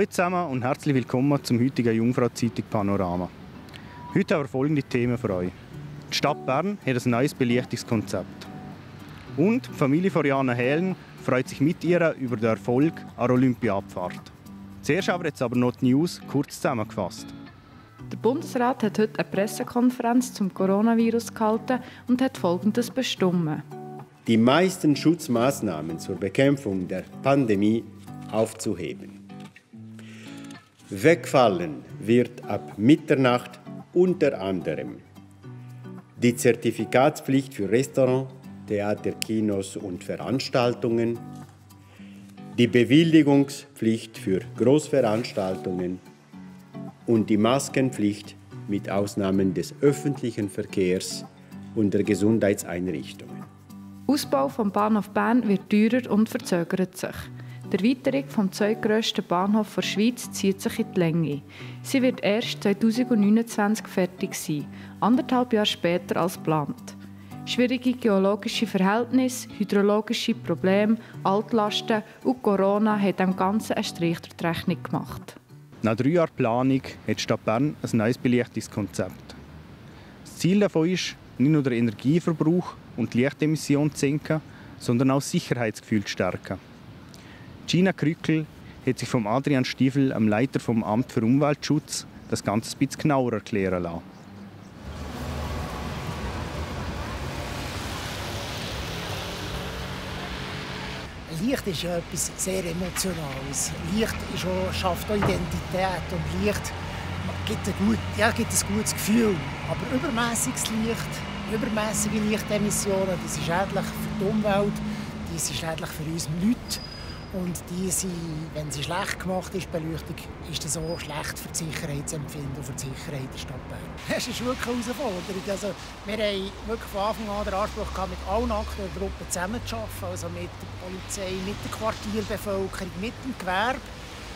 Hallo zusammen und herzlich willkommen zum heutigen Jungfrau-Zeitung Panorama. Heute haben wir folgende Themen für euch. Die Stadt Bern hat ein neues Belichtungskonzept. Und die Familie von Jana Helen freut sich mit ihr über den Erfolg an der Olympiabfahrt. Zuerst haben wir jetzt aber noch die News kurz zusammengefasst. Der Bundesrat hat heute eine Pressekonferenz zum Coronavirus gehalten und hat Folgendes bestimmt. Die meisten Schutzmaßnahmen zur Bekämpfung der Pandemie aufzuheben. Wegfallen wird ab Mitternacht unter anderem die Zertifikatspflicht für Restaurants, Theater, Kinos und Veranstaltungen, die Bewilligungspflicht für Großveranstaltungen und die Maskenpflicht mit Ausnahmen des öffentlichen Verkehrs und der Gesundheitseinrichtungen. Der Ausbau vom Bahnhof Bern wird teurer und verzögert sich. Die Erweiterung vom zweitgrössten Bahnhof der Schweiz zieht sich in die Länge. Sie wird erst 2029 fertig sein, 1,5 Jahre später als geplant. Schwierige geologische Verhältnisse, hydrologische Probleme, Altlasten und Corona haben dem Ganzen einen Strich durch die Rechnung gemacht. Nach 3 Jahren Planung hat die Stadt Bern ein neues Belichtungskonzept. Das Ziel davon ist, nicht nur den Energieverbrauch und die Lichtemission zu senken, sondern auch das Sicherheitsgefühl zu stärken. Gina Krückel hat sich von Adrian Stiefel, dem Leiter vom Amt für Umweltschutz, das Ganze ein bisschen genauer erklären lassen. Licht ist ja etwas sehr Emotionales. Licht ist auch, schafft auch Identität und Licht gibt ein gutes Gefühl. Aber übermäßiges Licht, übermäßige Lichtemissionen, das ist schädlich für die Umwelt, die sind schädlich für uns Leute. Und wenn sie schlecht gemacht ist, Beleuchtung, ist das auch schlecht für das Sicherheitsempfinden und für die Sicherheit der Stadt Bern. Es ist wirklich eine Herausforderung. Also, wir haben wirklich von Anfang an den Anspruch gehabt, mit allen aktuellen Gruppen zusammenzuarbeiten, also mit der Polizei, mit der Quartierbevölkerung, mit dem Gewerbe,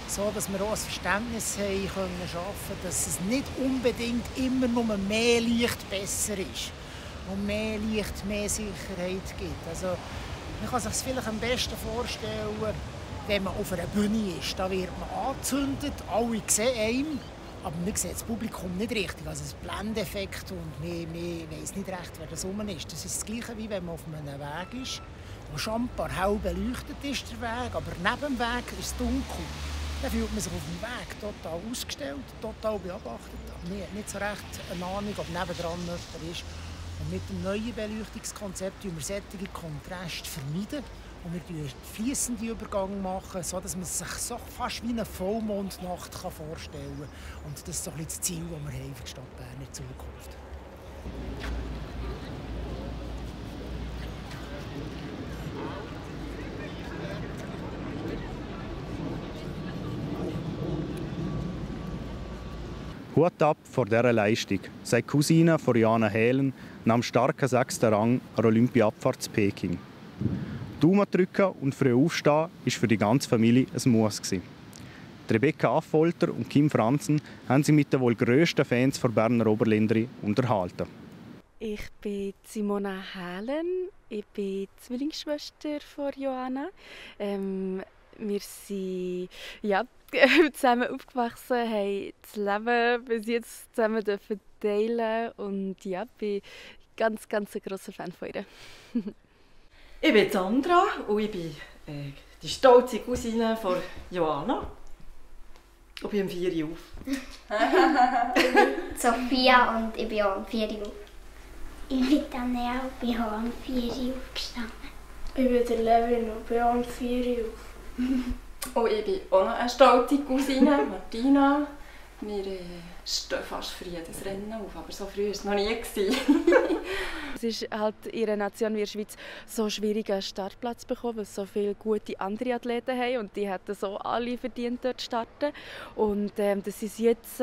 so dass wir auch ein Verständnis haben können schaffen, dass es nicht unbedingt immer nur mehr Licht besser ist und mehr Licht mehr Sicherheit gibt. Also, man kann sich das vielleicht am besten vorstellen, wenn man auf einer Bühne ist. Da wird man angezündet, alle sehen einen, aber man sieht das Publikum nicht richtig. Also ein Blendeffekt und man weiss nicht recht, wer das rum ist. Das ist das Gleiche, wie wenn man auf einem Weg ist, wo schon ein paar hell beleuchtet ist, der Weg, aber neben dem Weg ist es dunkel. Dann fühlt man sich auf dem Weg total ausgestellt, total beobachtet. Man hat nicht so recht eine Ahnung, ob nebendran jemand ist. Und mit dem neuen Beleuchtungskonzept vermeiden wir solche Kontraste vermeiden. Und wir machen einen fliessenden Übergang, sodass man sich so fast wie eine Vollmondnacht vorstellen kann. Und das ist so ein bisschen das Ziel, das wir haben für die Stadt Bern in Zukunft. Hut ab vor dieser Leistung, sagt die Cousine von Jana Helen nach dem starken 6. Rang an der Olympiabfahrt zu Peking. Daumen drücken und früh aufstehen war für die ganze Familie ein Muss. Rebecca Affolter und Kim Franzen haben sich mit den wohl grössten Fans der Berner Oberländerin unterhalten. Ich bin Simona Helen, ich bin Zwillingsschwester von Johanna. Wir sind zusammen aufgewachsen, haben das Leben bis jetzt zusammen teilen und ja, bin ganz ein grosser Fan von ihr. Ich bin Sandra und ich bin die stolze Cousine von Johanna. Und bin um 4 Uhr auf. Ich bin Sophia und ich bin auch um 4 Uhr auf. Ich bin Daniel und bin auch um 4 Uhr aufgestanden. Ich bin der Levin und bin auch um 4 Uhr auf. Und ich bin auch noch eine stolze Cousine, Martina. Wir stehen fast für jedes Rennen auf, aber so früh war es noch nie. Es ist halt in einer Nation wie der Schweiz so schwierig, einen Startplatz zu bekommen, weil es so viele gute andere Athleten haben und die hätten so alle verdient, dort zu starten. Und dass sie es jetzt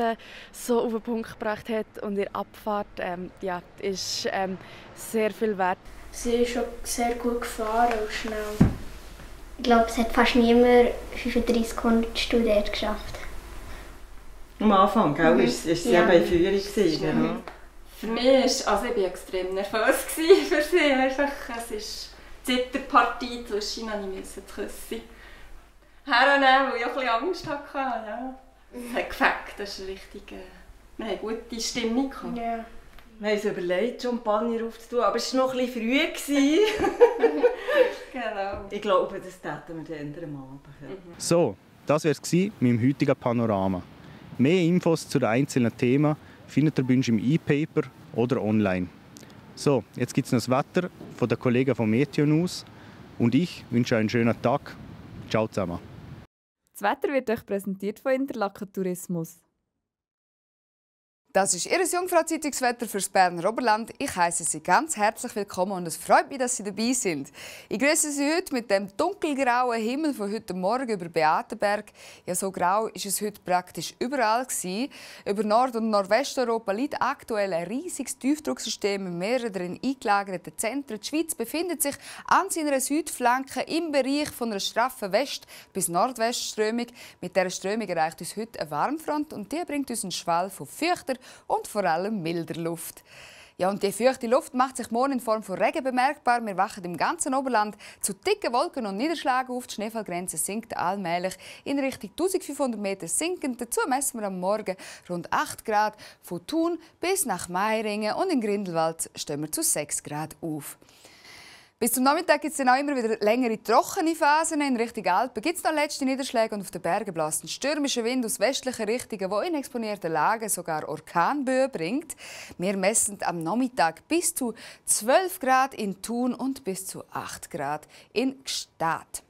so auf den Punkt gebracht hat und ihre Abfahrt ist sehr viel wert. Sie ist schon sehr gut gefahren und schnell. Ich glaube, es hat fast niemand 35 Sekunden dort geschafft. Am Anfang, gell? Ist sie eben in Führung gewesen, genau. Für mich war ich extrem nervös für sie. Einfach, es ist die Zitterpartie zwischen ihnen, ich musste küssen. hernehmen, weil ich auch ein bisschen Angst hatte. Ja. Es hat gefällt, das ist richtig... wir hatten eine gute Stimmung. Ja. Wir haben uns überlegt, Champagner aufzutun, aber es war noch ein bisschen früh. Genau. Ich glaube, das täten wir dann am Abend. Ja. So, das war es mit dem heutigen Panorama. Mehr Infos zu den einzelnen Themen findet ihr bei uns im E-Paper oder online. So, jetzt gibt es noch das Wetter von den Kollegen von Meteo News. Und ich wünsche euch einen schönen Tag. Ciao zusammen. Das Wetter wird euch präsentiert von Interlaken Tourismus. Das ist Ihr Jungfrau-Zeitungswetter fürs Berner Oberland. Ich heiße Sie ganz herzlich willkommen und es freut mich, dass Sie dabei sind. Ich grüße Sie heute mit dem dunkelgrauen Himmel von heute Morgen über Beatenberg. Ja, so grau ist es heute praktisch überall gewesen. Über Nord- und Nordwesteuropa liegt aktuell ein riesiges Tiefdrucksystem in mehreren eingelagerten Zentren. Die Schweiz befindet sich an seiner Südflanke im Bereich von einer straffen West- bis Nordwestströmung. Mit dieser Strömung erreicht uns heute eine Warmfront und die bringt uns einen Schwall von feuchter und vor allem milder Luft. Ja, und die feuchte Luft macht sich morgen in Form von Regen bemerkbar. Wir wachen im ganzen Oberland zu dicken Wolken und Niederschlägen auf. Die Schneefallgrenze sinkt allmählich in Richtung 1500 Meter sinkend. Dazu messen wir am Morgen rund 8 Grad von Thun bis nach Meiringen und in Grindelwald stehen wir zu 6 Grad auf. Bis zum Nachmittag gibt es dann auch immer wieder längere trockene Phasen. In Richtung Alpen gibt es noch letzte Niederschläge und auf den Bergen bläst ein stürmischer Wind aus westlichen Richtungen, der in exponierten Lagen sogar Orkanböen bringt. Wir messen am Nachmittag bis zu 12 Grad in Thun und bis zu 8 Grad in Gstaad.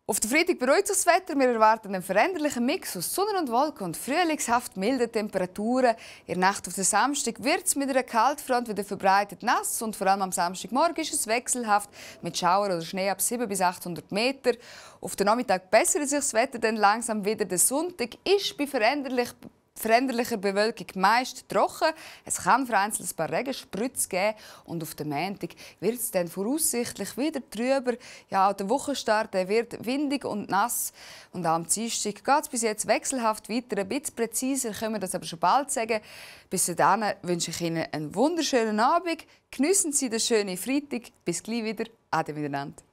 Auf den Freitag beruhigt sich das Wetter. Wir erwarten einen veränderlichen Mix aus Sonne und Wolken und frühlingshaft milden Temperaturen. In der Nacht auf den Samstag wird es mit einer Kaltfront wieder verbreitet nass und vor allem am Samstagmorgen ist es wechselhaft mit Schauer oder Schnee ab 700 bis 800 Meter. Auf den Nachmittag bessert sich das Wetter dann langsam wieder. Der Sonntag ist bei veränderlicher Bewölkung meist trocken. Es kann vereinzelt ein paar Regenspritze geben und auf den Montag wird es dann voraussichtlich wieder trüber. Ja, auch der Wochenstart wird windig und nass. Und auch am Dienstag geht es bis jetzt wechselhaft weiter. Ein bisschen präziser können wir das aber schon bald sagen. Bis dahin wünsche ich Ihnen einen wunderschönen Abend. Geniessen Sie den schönen Freitag. Bis gleich wieder. Ade miteinander.